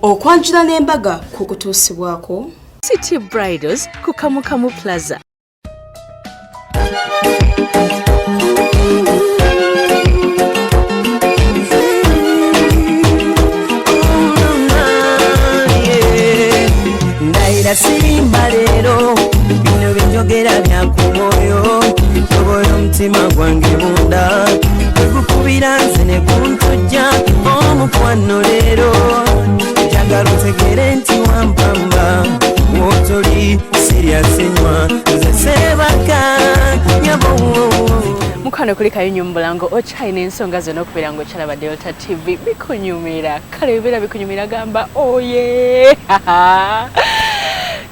Okwanjula n'embaga kukutuusibwako City Bridals ku Kamukamu Plaza. Ndayira sirimba leero, bino byenjogera bya ku mwoyo. Tobola omutima gwange munda, gwegukubira nze ne guntujja. Omukwano leero njagala otegere nti wampamba, wotoli sirya sinywa, nze sebaka nyabo. Mukwano, kulikayo nnyo mu bulango, okyalina ensonga zonna okubeera nga okyalaba Delta TV. Bikunyumira, kale bibeera bikunyumira, gamba oye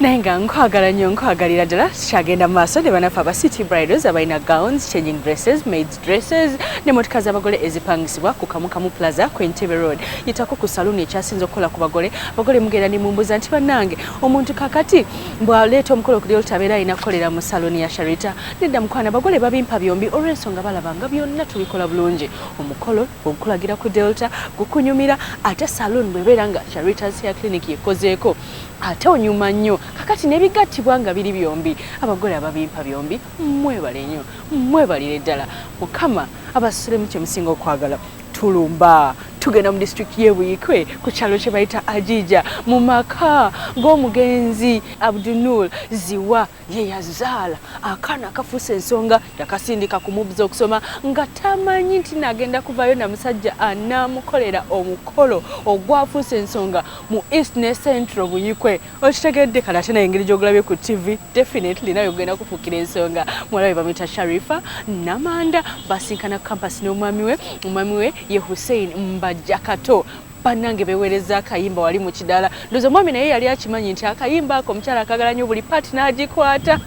naye nga nkwagala nnyo, nkwagalira ddala. Kyagenda mu maaso ne banaffe aba City Bridals abalina gowns, changing dresses, maids dresses n'emmotoka z'abagole ezipangisibwa ku Kamukamu Plaza ku Entebbe Road. Yitako ku saluuni ekyasinze okukola ku bagole. Abagole mugenda ne mumbuuza nti bannange, omuntu kakati bw'aleeta omukolo ku Delta abeera alina kukolera mu saluuni ya Sharita? Nedda mukwano, abagole babimpa byombi olw'ensonga balaba nga byonna tubikola bulungi. Omukolo ogukulagira ku Delta gukunyumira, ate saloon bw'ebeera nga Sharita's Hair Clinic yekozeeko ate onyuma nnyo. Kakati n'ebigattibwa nga biri byombi, abagole ababimpa byombi mwebale nnyo, mwebalire ddala. Mukama abasulemu kye musinga okwagala. Tulumba tugenda mu disitulikiti y'e Buikwe ku kyalo kye bayita Ajija, mu maka g'omugenzi Abdunul Ziwa. Ye yazaala akaana akafuuse ensonga. Yakasindika kumubuza okusoma nga tamanyi nti nagenda kuvayo na musajja anaamukolera omukolo ogwafuuse ensonga mu East ne Central Buyikwe. Okitegedde? Kale ate naye engeri gy'ogulabye ku TV, definitely nawe ogenda kufuukira ensonga. Muwala we bamuyita Sharifa Namanda, basinkana campus n'omwami we. Omwami we ye Hussein Mbajja Kato. Bannange, beweereza akayimba wali mu kidaala. Ndowooza omwami naye yali akimanyi nti akayimba ako omukyala akagala nnyo, buli part n'agikwata.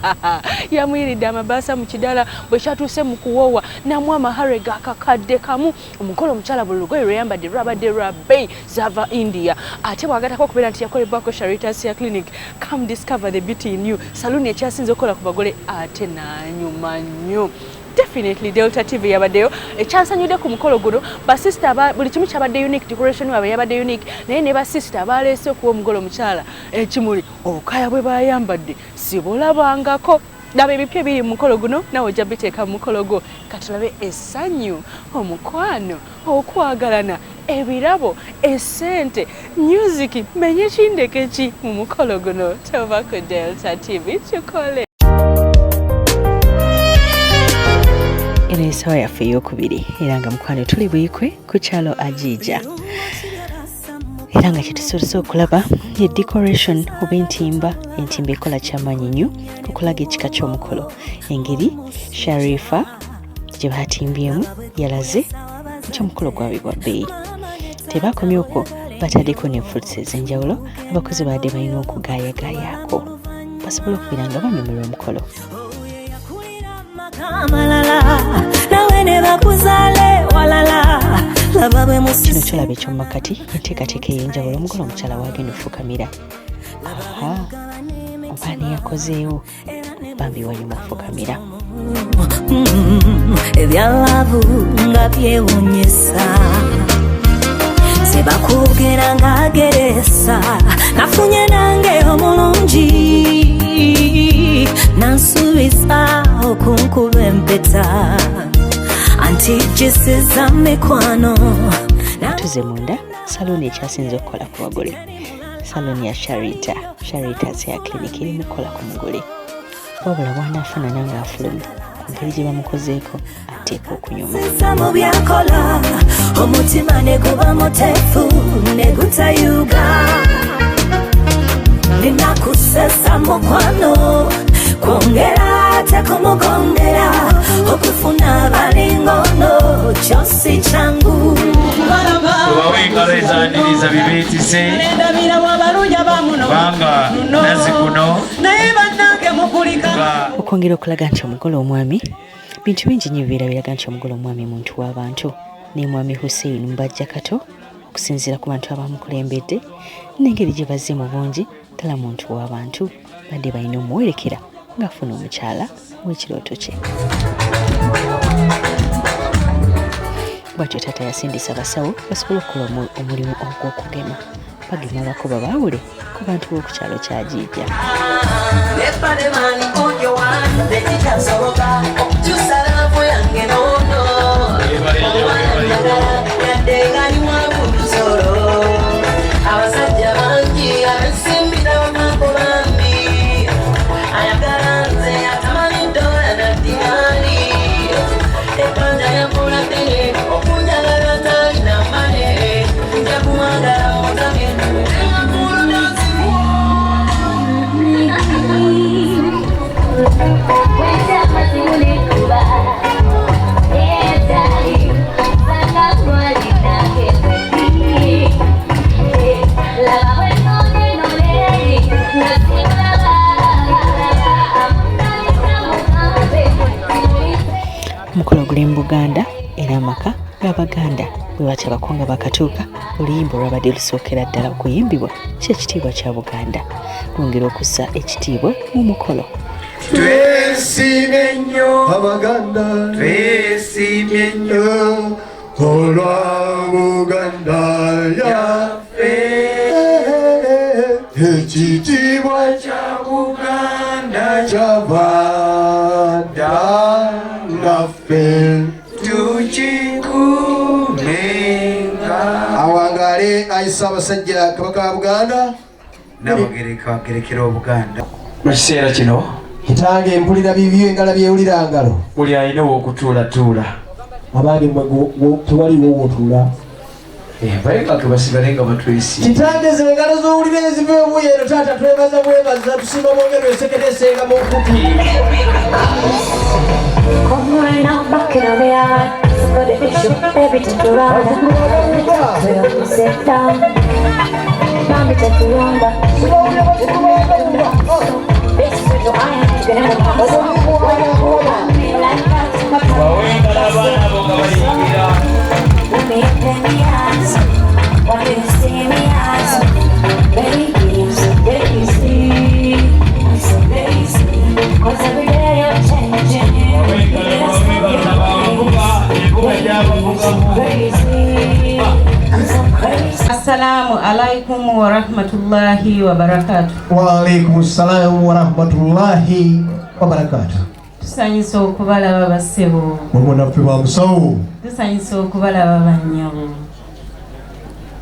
Yamuyiridde amabaasa mu kidaala. Bwe kyatuuse mu kuwoowa, namu amahare gakakadde kamu. Omukolo omukyala buli lugoye lweyambadde lwabadde lwa bbeeyi, zava India, ate bwagatako okubeera nti yakolebwako Sharitas Hair Clinic. Come discover the beauty in you. Saluuni ekyasinze okukola ku bagole ate n'anyuma nnyo. Definitely Delta TV yabaddeyo. Ekyansanyudde ku mukolo guno, basisita buli kimu kyabadde unique, decoration waabwe yabadde unique, naye ne basisita baleese okuwa omugole omukyala ekimuli, obukaya bwe bayambadde sibulabangako. Laba ebipya ebiri mu mukolo guno, nawe ojja biteeka mu mukolo gwo. Katulabe essanyu, omukwano, okwagalana, ebirabo, esente, music, menye kindeke ki mu mukolo guno. Tova ku Delta TV, tukole. Eno esawa yaffe eyokubiri, era nga mukwano tuli Buyikwe ku kyalo Ajiija, era nga kyetusobose okulaba ye decoration oba entimba. Entimba ekola kyamaanyi nnyo okulaga ekika ky'omukolo. Engeri Sharifa gye batimbyemu yalaze nti omukolo gwabwe gwa bbeeyi. Tebakomye okwo, bataddeko ne fruits ez'enjawulo. Abakozi baadde balina okugaayagaayaako basobole okubeera nga banyumirwa omukolo. Amalala nawe ne bakuzaale walala, laba bwe Kino musisi. kyolaba ekyomumakati, enteekateeka ey'enjawulo, omugole omukyala wagenda ofukamira. Aha, oba neyakozeewo bambi wanyuma ofukamira. Ebya love nga byewunyisa, tebakwogera ng'ageresa. Nafunye nange omulungi, nansuubiza okunkuba empeta, antijisiza mikwano. Atuze munda saluuni ekyasinze okukola ku bagole, saluuni ya Sharita, Sharitas Hair Clinic, erimu kukola ku mugole. Wabula bw'anaafaanana ng'afulumye, ku ngeri gye bamukozeeko, ateeka okunyuma. Sisa mu byakola, omutima ne guba muteefu ne gutayuga. Ninakusesa mukwano, kwongera ate kumugondera, okufuna balingono kyosi kyangu. Tubawe engalo ezaniriza bibeetise kubanga nazzi kuno Naye bannange, mukulika. Nga Okwongera okulaga nti omugole omwami, bintu bingi nnyo bibeera biraga nti omugole omwami muntu w'abantu. Ne mwami Hussein Mbajja Kato, okusinziira ku bantu abamukulembedde n'engeri gye bazze mu bungi, ddala muntu w'abantu. Badde balina omuwerekera ng'afuna omukyala w'ekirooto kye. Bwatyo taata yasindisa abasawo basobole okukola omulimu ogw'okugema. Bagema bako babaawule ku bantu b'oku kyalo kya Jiija. Abasajja bangi abensimbira bamako bambi ayagala nze atamanyi dola na dinari ebbanja yakola ddene okunjagala talina mane nja kumwagala mutamye Omukolo guli mu Buganda era amaka g'Abaganda bwe batyo abakunga bakatuuka, oluyimba olwabadde lusookera ddala okuyimbibwa ky'ekitiibwa kya Buganda lwongera okussa ekitiibwa mu mukolo. Twesiimye nnyo Abaganda, twesiimye nnyo olwa Buganda yaffe, ekitiibwa kya Buganda kyava dda naffe tukikuumenga. Awangaale ayi Ssaabasajja Kabaka wa Buganda. Nabagereka agerekera Obuganda. Mu kiseera kino kitange mpulira bibyo engala byewulira ngalo. Buli alina ow'okutuulatuula. Abange mmwe tewaliwo w'otuula. Baye nga basigale nga batwesiimye. Kitange ze engalo z'owulira eziva ebuuyi eno taata twebaza bwebaza tusiima bwongerwa ensekere esenga mu nkutu. Bawengala abaana abo nga bayingira. Assalamu alaikum wa rahmatullahi wa barakatuh. Wa alaikum salamu wa rahmatullahi wa barakatuh. Tusanyusa okubalaba bassebo. Mwe naffe ba musawo. Tusanyusa okubalaba bannyabo.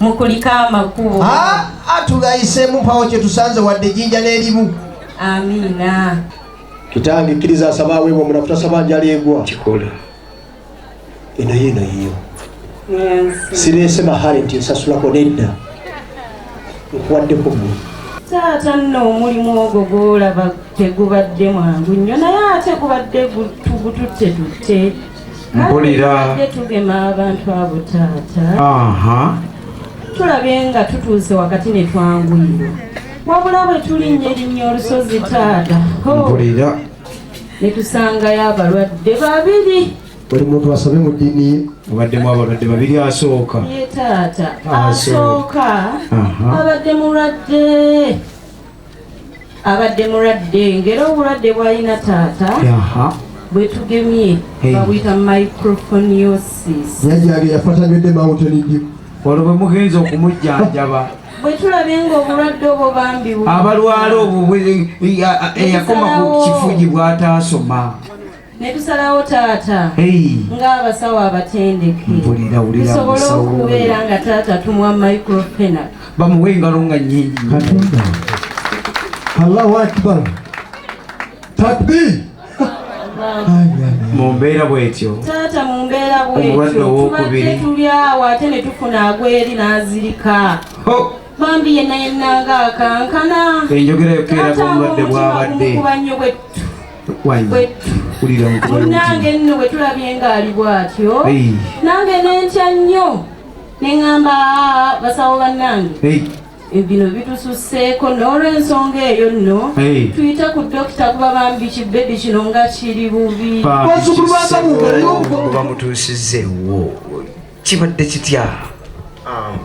Mukulika amakubo. Tugayiseemu mpawo kye tusanze wadde ejjinja n'erimu. Amiina. Kitange kkiriza asaba aweebwa omunafu tasaba njala egwa. Kikola. Eno ye eno yiyo. Sireese mahale nti nsasulako nedda. Nkuwaddeko ggwe. Taata nno omulimu ogwo gw'olaba tegubadde mwangu nnyo naye ate gubadde tugututte tutte. Mpulira. Tubadde tugema abantu abo taata. Tulabye nga tutuuse wakati ne twanguyirwa. Wabula bwe tulinnya erinnya olusozi taata. Mpulira. Ne tusangayo abalwadde babiri. Buli muntu asabe mu ddiini ye. Mubaddemu abalwadde babiri asooka. Ye taata asooka abadde mulwadde. Abadde mulwadde ng'era obulwadde bw'alina taata bwe tugemye babuyita microfoniosis. Jjajjange yafa tanywedde Mountain Dew. Olwo bwe mugenza okumujjanjaba. Bwe tulabye ng'obulwadde obwo bambi abalwala obwo eyakoma ku kifugi bw'ataasoma. Ne tusalawo taata ng'abasawo abatendeke tusobole okubeera nga taata tumuwa microfenac. Bamuwe engalo nga nnyingi. Katonda. Allahu Akbar. Takbir. Mu mbeera bw'etyo. Taata mu mbeera bw'etyo tubadde tuli awo ate ne tufuna agweri n'azirika. Bambi yenna yenna ng'akankana. Enjogera yokka eraga omulwadde bw'abadde. Gukuba nnyo bwettu. Munnange nno bwe tulabye ng'ali bw'atyo nange ne ntya nnyo ne ŋŋamba basawo bannange bino bitususseeko n'olw'ensonga eyo nno tuyite ku dokita kuba bambi kibebi kino nga kiri bubi. Bamutuusizza ewo kibadde kitya?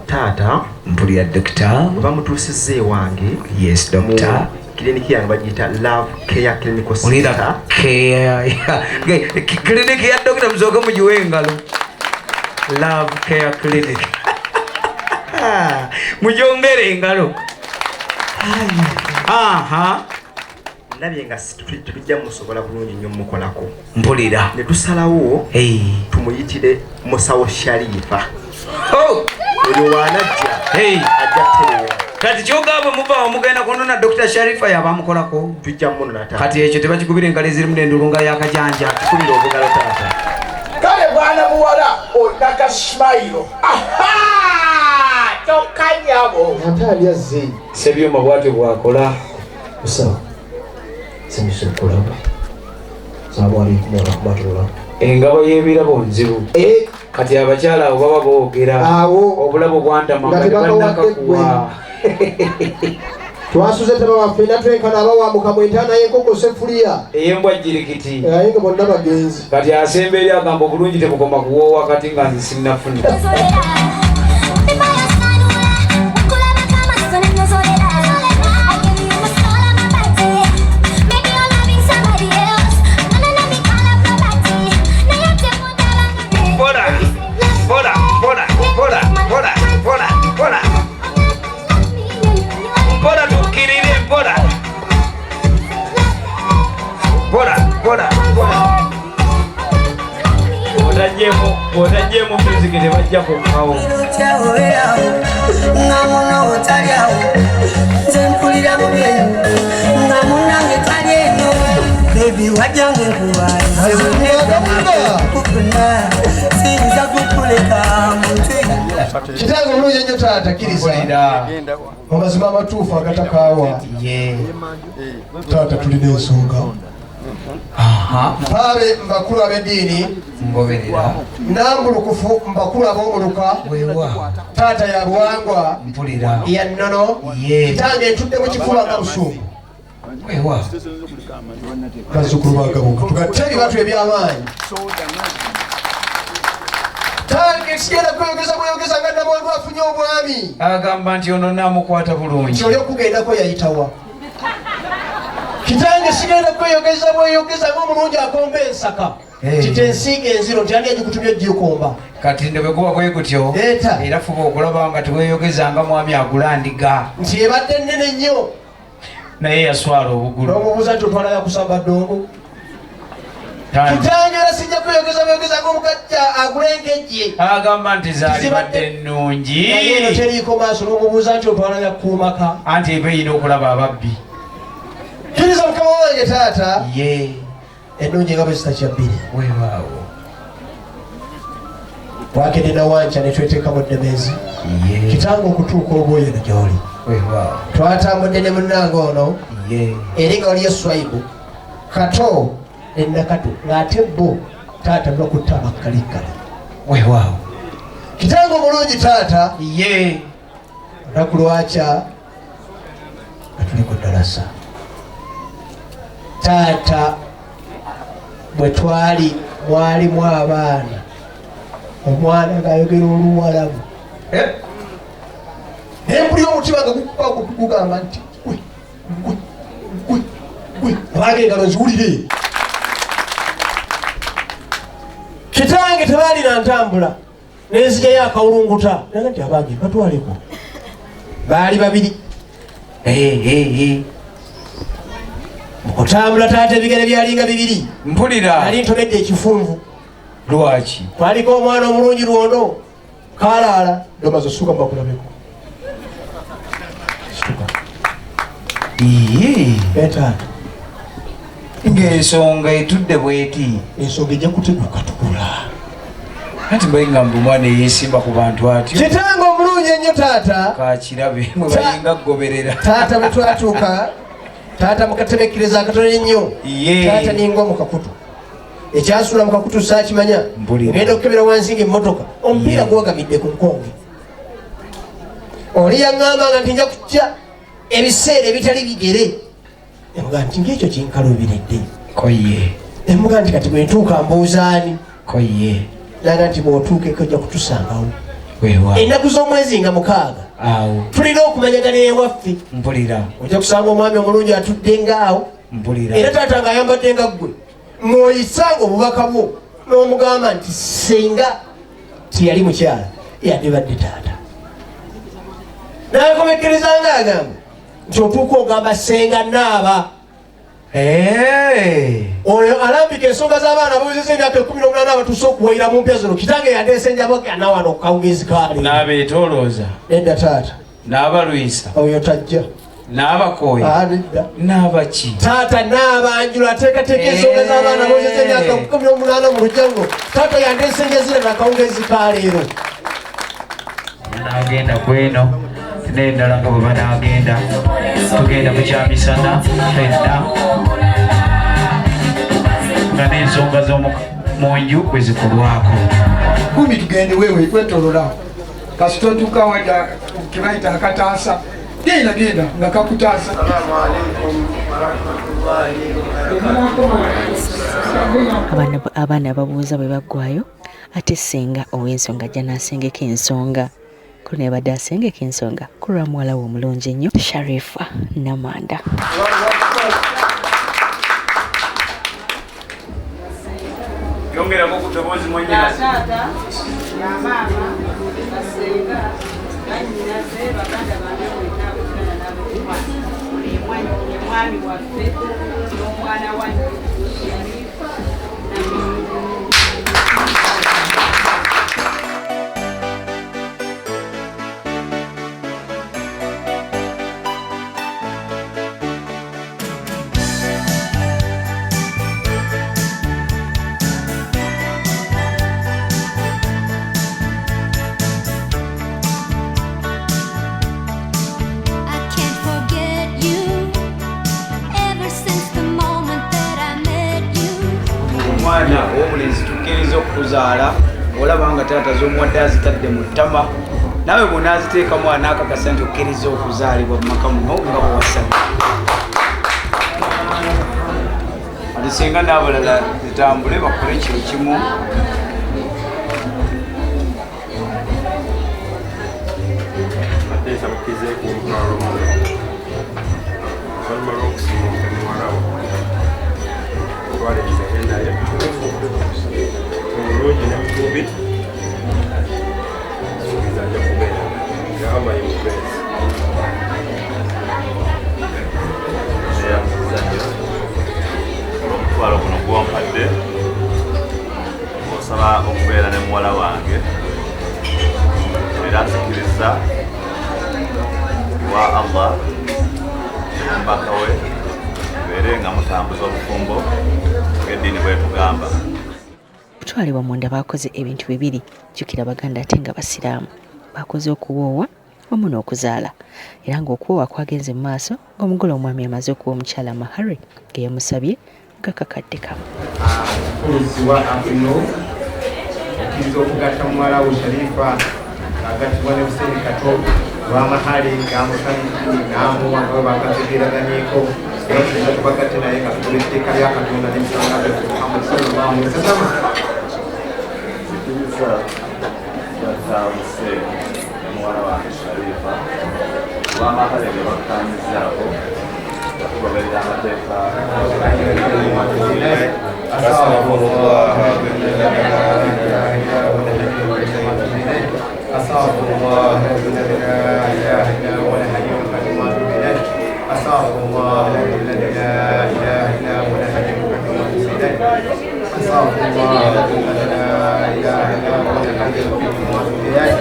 Taata mpulira dokita bamutuusizza ewange. Yes doctor. Kiliniki yange bagiyita Love Care Clinical Center. Kiliniki ya dokita musooke mugiwe engalo. Love Care Clinic. Mujongere engalo. Aha. Ndabye nga tetujja musobola bulungi nnyo mukolako. Mpulira. Ne tusalawo tumuyitire Musawo Sharifa. Oh! Oyo wanajja. Ajja tereera. Kati kyogamba muva omugenda kunona Dr. Sharifa yabamukolako. Tujja munona taata. Kati ekyo tebakikubira engalo ezirimu n'endulunga y'akajanja. Kikubira obugalo taata. Kale bwana muwala olina kasimayiro. Aha! Tokanyabo. Ate ani azze? Ssebyuma bw'atyo bw'akola. Musawo, nsanyuse okulaba. Salaamu alaikum warahmatullah. Engabo y'ebirabo nzibu. Kati abakyala abo baba boogera. Awo. Obulabo bwantama Nga nga tebakawadde ggwe. tebannakakuwa. Twasuze tebawaffe natwenkana abawamuka mu entaana y'enkoko sefuliya. Ey'embwa jjirikiti. Naye nga bonna bagenzi. Kati asemba eri agamba obulungi tebukoma kuwoowa kati nga nze sinnafuna. Mpola, mpola, mpola, mpola, mpola, mpola, mpola. Mpola tukkirire, mpola. Mpola, mpola, mpola. Bw'otaggyeemu music tebajja kukkawo. Nga muno otalyawo, nze mpulira bubi nga munnange tali eno. Baby wajja ng'enkuba, kufuna, siyinza kukuleka muntu. Kitange omulungi ennyo taata, kkiriza. Amazima amatuufu agatakaawa. Taata tulina ensonga. Mpaabe mbakulu ab'eddiini. Ngoberera. Nambulukufu mbakulu ab'omuluka. Taata ya buwangwa. Mpulira. Ya nnono. Kitange ntudde mu kifuba nga busungu. Bazzukulu ba Gabuga tugatte ebibatu eby'amaanyi. Tange kigenda kweyogeza bweyogeza nga Namwandu afunye obwami. Agamba nti ono naamukwata bulungi. Nti oli okugendako yayitawa. Kitange sigenda kweyogeza bweyogeza ng'omulungi akomba ensaka. Kite ensiiga enziro nti ani agikutumye ogikomba. Kati nno bwe kuba bwe gutyo, era fuba okulaba nga teweeyogeza nga mwami agula ndiga. Nti ebadde nnene nnyo. Naye yaswala obugulu. N'omubuuza nti otwala yakusamba ddongo. Kitange era sijja kweyogeza bweyogeza ng'omugajja agula enkejje. Agamba nti zaalibadde nnungi. Naye eno teriiko maaso n'omubuuza nti otwala yakuumaka. Anti eba erina okulaba ababbi. Kkiriza mukama wange taata. Ennungi nga bwe zitakya bbiri. Weewaawo. Twakedde na wanca ne tweteeka mu ddemeezi. Kitange okutuuka obwoyo eno gy'oli. Weewaawo. Twatambudde ne munnange ono. Eri nga waliyo Swaibu, Kato ne Nakato ng'ate bo taata bakutte abakkalikkali. Weewaawo. Kitange omulungi taata. Olunaku lwakya nga tuli ku ddalasa. Taata bwe twali mwalimu abaana, omwana ng'ayogera Oluwalabu. Naye mpulira omutima nga gukuba gugamba nti gwe, gwe, gwe, gwe. Abange engalo nziwulire. Kitange tebaalina ntambula, n'enzigyayo akawulunguta. Naga nti abange batwaleko. Baali babiri. Mu kutambula taata ebigere byalinga bibiri. Mpulira. Nali ntomedde ekifunvu. Lwaki? Kwaliko omwana omulungi lwono. Kalaala. Ndomaze osuka mbakulabeko. Situka. Taata. Ng'ensonga etudde bw'eti. Ensonga ejja kuteguka tukula. Anti mbaye ngamba omwana eyeesimba ku bantu atyo. Kitange omulungi ennyo taata. Kakirabe mwe bayinga kugoberera. Taata bwe twatuuka, taata mu katebeekereza akatono ennyo. Taata ningwa mu kakutu. Ekyasuula mu kakutu saakimanya. Ngenda okukebera wansi ng'emmotoka. Omupiira gwagamidde ku nkonge. Oli yaŋŋambanga nti nja kujja ebiseera ebitali bigere. Emugamba nti ng'ekyo kinkaluubiridde. Emugamba nti kati bwe ntuuka mbuuza ani? Naga nti bw'otuuka eka ojja kutusangawo. Ennaku z'omwezi nga 6. Tulina okumanyagana ewaffe. Mpulira. Ojja kusanga omwami omulungi atudde ng'awo. Mpulira. Era taata ng'ayambadde nga ggwe. Ng'oyisanga obubaka bwo n'omugamba nti singa teyali mukyala yandibadde taata. Yakomekkereza ng'agamba nti otuuka ogamba ssenga naaba. Oyo alambika ensonga z'abaana abawezezza emyaka 18 abatuuse okuwayira mu mpya zino. Kitange yandeese njabagana wano ku kawungeezi kaaleero. N'abeetoolooza. Nedda taata. N'abalwisa. Oyo tajja. N'abakooya. Nedda. N'abaki. Taata n'abanjula ateekateeka ensonga z'abaana abawezezza emyaka 18 mu luggya luno. Taata yandeese njazira n'akawungeezi kaaleero. N'agenda kweno n'endala nga bwe banaagenda tugenda mu kyamisana ffenna nga n'ensonga z'omu nju bwe zikolwako. Kumi tugende wewe kwetolola kasita otuuka wadda kebayita akataasa genda genda nga kakutaasa. Abaana babuuza bwe baggwayo ate ssenga ow'ensonga ajja n'asengeka ensonga. Kuno yabadde asengeka ensonga ku lwa muwala we omulungi ennyo Sharifa Namanda. Yongerako ku ddoboozi mwannyinaze. Taata, bamaama, bassenga, bannyinaze, baganda bange mwenna ab'oluganda n'ab'omukwano. Ono ye mwami waffe n'omwana wa Sharifa Namanda. Omwana ow'obulenzi tukkiriza okukuzaala olaba nga taata z'omuwadde azitadde mu ttama naawe bw'onaaziteekamu anaakakasa nti okkiriza okuzaalibwa mu maka muno nga bwe wasabye. Ate singa n'abalala zitambule bakole kye kimu. Ate nsaba okkirizeeko omutwalo guno oluvannyuma lw'okusiimuuka muwala wo otwala ekiseke naye omulungi ne mububi suubiza ajja kubeera nga Allah ye mubeezi. Neyanziza nnyo olw'omutwalo guno gw'ompadde osaba okubeera ne muwala wange era nzikiriza wa Allah omubaka we beere nga mutambuza obufumbo ng'eddiini bw'etugamba. Okutwalibwa munda baakoze ebintu bibiri, jjukira Baganda ate nga Basiraamu. Baakoze okuwoowa wamu n'okuzaala era ng'okuwoowa kwagenze mu maaso ng'omugole omwami amaze okuwa omukyala mahari ge yamusabye gakakadde kamu. Mukulu Zziwa okkiriza okugatta muwala wo Sharifa ng'agattibwa ne Hussein Kato olw'amahale g'amusabye n'amuwa nga bwe bakategeeraganyeeko era okkiriza tubagatte naye nga tugoba etteeka lya Katonda n'emisango gyaffe Muhammad sallallahu alaihi wasallam. Nzikiriza gatta Hussein ne muwala wange Sharifa olw'amahale ge bakkaanyizzaako nga tugoberera amateeka. أستغفر الله الذي لا إله إلا هو الحي القيوم وأتوب إليه. أستغفر الله الذي لا إله إلا هو الحي القيوم وأتوب إليه. أستغفر الله الذي لا إله إلا هو الحي القيوم وأتوب إليه.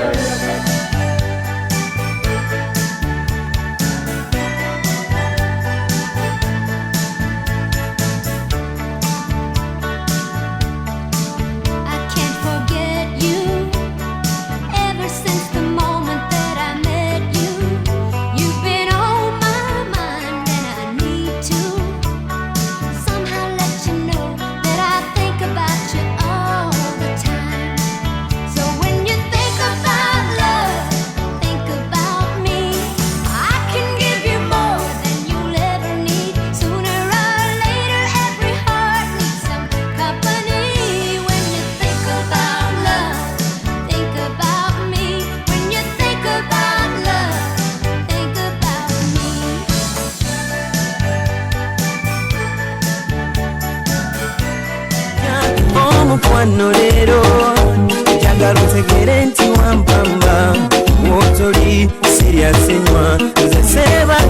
Omukwano leero njagala otegere nti wampamba. Toli sirya sinywa, nze seebaka.